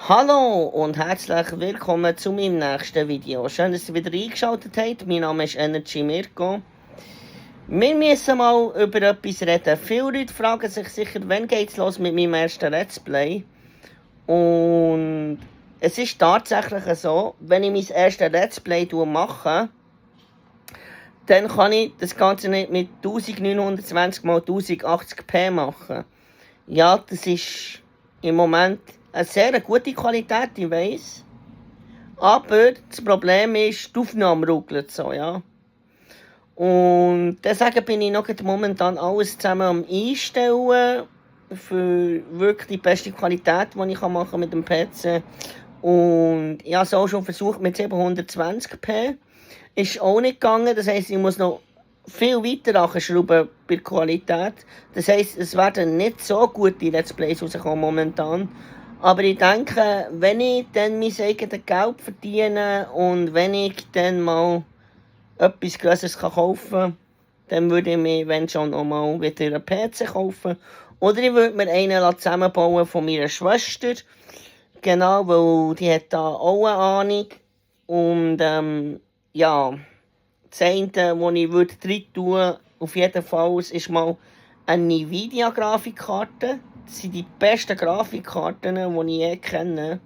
Hallo und herzlich willkommen zu meinem nächsten Video. Schön, dass ihr wieder eingeschaltet habt. Mein Name ist Energy Mirko. Wir müssen mal über etwas reden. Viele Leute fragen sich sicher, wann geht's los mit meinem ersten Let's Play? Und es ist tatsächlich so, wenn ich mein erstes Let's Play mache, dann kann ich das Ganze nicht mit 1920 x 1080p machen. Ja, das ist im Moment eine sehr gute Qualität, ich weiss. Aber das Problem ist, die Aufnahme ruckelt so, ja. Und deswegen bin ich noch momentan alles zusammen am Einstellen für wirklich die beste Qualität, die ich machen kann mit dem PC. Und ich habe es auch schon versucht mit 720p. Ist auch nicht gegangen, das heisst, ich muss noch viel weiter anschrauben bei der Qualität. Das heisst, es werden nicht so gute Let's Plays rauskommen momentan. Aber ich denke, wenn ich dann mein eigenes Geld verdiene und wenn ich dann mal etwas Größeres kaufen kann, dann würde ich mir, wenn schon, auch mal wieder einen PC kaufen. Oder ich würde mir einen zusammenbauen von meiner Schwester. Genau, weil die hat da auch eine Ahnung. Und ja, das eine, was ich rein tun würde, auf jeden Fall, ist mal eine Nvidia-Grafikkarte. Das sind die besten Grafikkarten, die ich je kenne.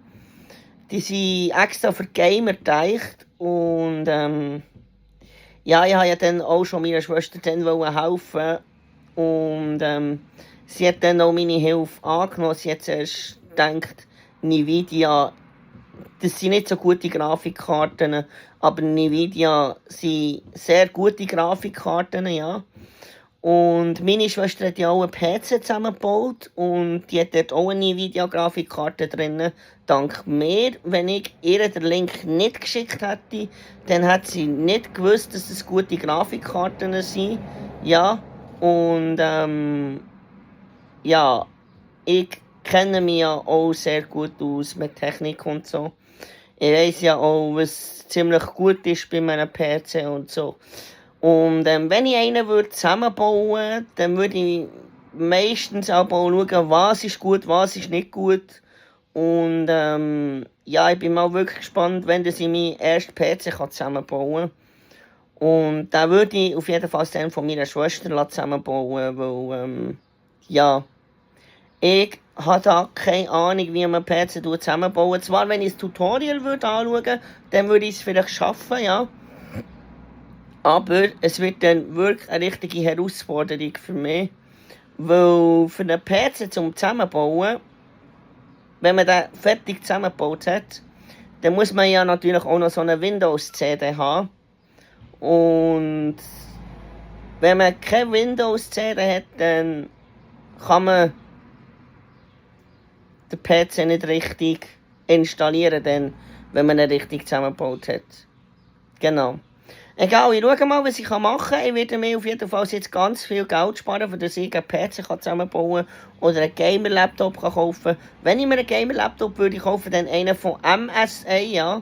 Die sind extra für Gamer gedacht. Und ja, ich wollte ja dann auch schon meiner Schwester dann helfen. Und sie hat dann auch meine Hilfe angenommen. Sie hat zuerst gedacht, Nvidia, das sind nicht so gute Grafikkarten, aber Nvidia sind sehr gute Grafikkarten, ja. Und meine Schwester hat ja auch einen PC zusammengebaut und die hat dort auch eine Nvidia-Grafikkarte drin. Dank mir, wenn ich ihr den Link nicht geschickt hätte, dann hat sie nicht gewusst, dass das gute Grafikkarten sind. Ja, und ja, ich kenne mich ja auch sehr gut aus mit Technik und so. Ich weiss ja auch, was ziemlich gut ist bei meinem PC und so. Und wenn ich einen zusammenbauen würde, dann würde ich meistens auch schauen, was ist gut, was ist nicht gut. Und ja, ich bin mal wirklich gespannt, wenn ich meinen ersten PC zusammenbauen kann. Und da würde ich auf jeden Fall dann von meiner Schwester zusammenbauen, weil ja, ich habe da keine Ahnung, wie man PC zusammenbauen. Zwar, wenn ich das Tutorial anschauen würde, dann würde ich es vielleicht schaffen, ja. Aber es wird dann wirklich eine richtige Herausforderung für mich. Weil für einen PC zum Zusammenbauen, wenn man den fertig zusammengebaut hat, dann muss man ja natürlich auch noch so eine Windows-CD haben. Und wenn man keine Windows-CD hat, dann kann man den PC nicht richtig installieren, denn wenn man ihn richtig zusammengebaut hat. Genau. Egal, ich schaue mal, was ich machen kann. Ich werde mir auf jeden Fall jetzt ganz viel Geld sparen, für dass ich einen PC zusammenbauen kann oder einen Gamer-Laptop kaufen kann. Wenn ich mir einen Gamer-Laptop würde kaufen, dann einen von MSI, ja.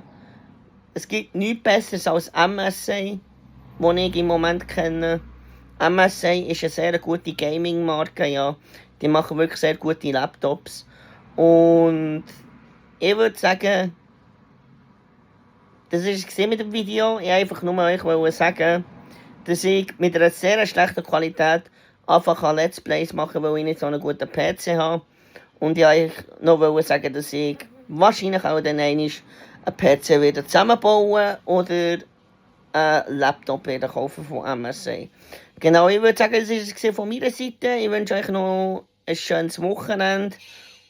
Es gibt nichts Besseres als MSI, den ich im Moment kenne. MSI ist eine sehr gute Gaming-Marke, ja. Die machen wirklich sehr gute Laptops. Und ich würde sagen, das war es mit dem Video. Ich wollte einfach nur euch sagen, dass ich mit einer sehr schlechten Qualität einfach Let's Plays machen kann, weil ich nicht so einen guten PC habe. Und ich wollte noch sagen, dass ich wahrscheinlich auch dann einmal einen PC wieder zusammenbauen oder einen Laptop wieder kaufen von MSI. Genau, ich würde sagen, das war es von meiner Seite. Ich wünsche euch noch ein schönes Wochenende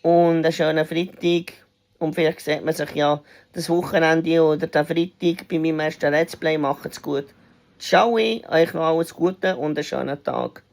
und einen schönen Freitag. Und vielleicht sieht man sich ja das Wochenende oder den Freitag bei meinem ersten Let's Play. Macht's gut. Ciao, euch noch alles Gute und einen schönen Tag.